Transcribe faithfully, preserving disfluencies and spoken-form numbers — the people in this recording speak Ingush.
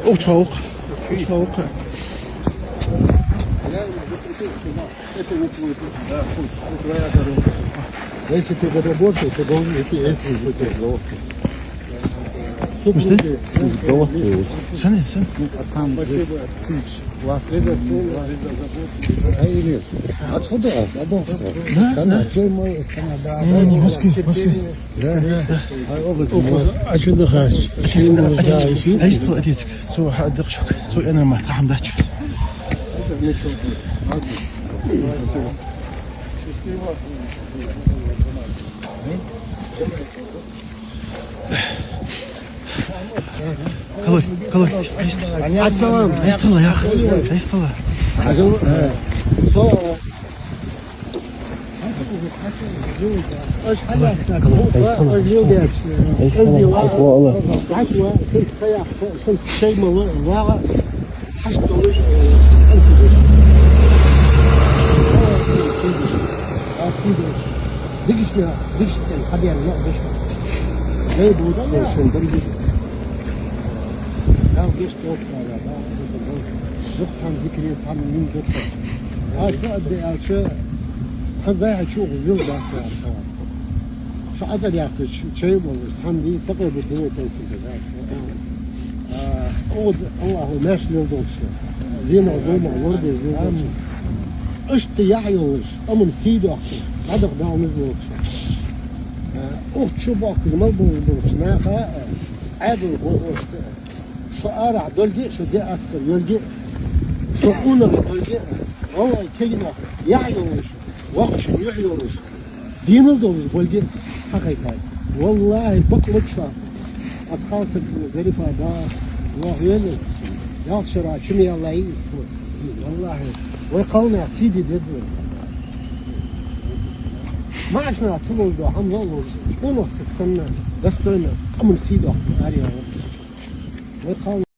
Ух, чхьа ух. Ух, чхьа ух. Это не твой путь, да, путь. Это твоя дорога. Если ты доработаешь, ты должен идти этим путём. Слушай, ты? Сани, сани. Ну, а там... Спасибо. Класс. Без особого, без озабоченности. А или... Откуда? Да, да. Не, не, в Москве, в Москве. Да, да. А чё ты хочешь? Ай, что, отец? Цо хьадакъчок, цо энерма тахьам дач. Калой, калой. Ассалам. Айстала, ях. Айстала. Дикача, дикача цӀен хьабаьнна ма деш. Дай бу цо шоай даргаш. Дала гешт долда царна, Дала гешт долда. Юха цхьан зикре, цхьан миноте. Аз ца а де аьлча, хӀанз хьа чу вил дац аьлча. Шо Ӏазар яхкаш чай болаш, цхьан дий сакъердаш динай тайсинта дац. А, оз Аллахо маьрша леладолда шо. Зенах, зуламах лорадолда шо. Иштта яхь йолаш, аман сий доаккхаш, дӀадахьа Дала низ лолда шо. Укх чу бохкаш мел болаш болча наха, Ӏаьдала бохошца, шо арахьа долга а, шо де аскар йолга а, шо къонахий долга а, гӀалгӀай кегий нах яхь йолаш, воккхачун юхь йолаш, денал долаш болга а хьахайтад. Валлахьи, бакъ ма ца. Аз кхалсаг Зарифа да, вах вена, ялх шера чу ма яьллай из тхо. Валлахьи, вай кхалнаьха сий де деза вай. МаӀача наха ца ловш дола хӀама ловш, къонахчун санна, достойно, аман сий доаккхаш араяьлар. Вай кхалнах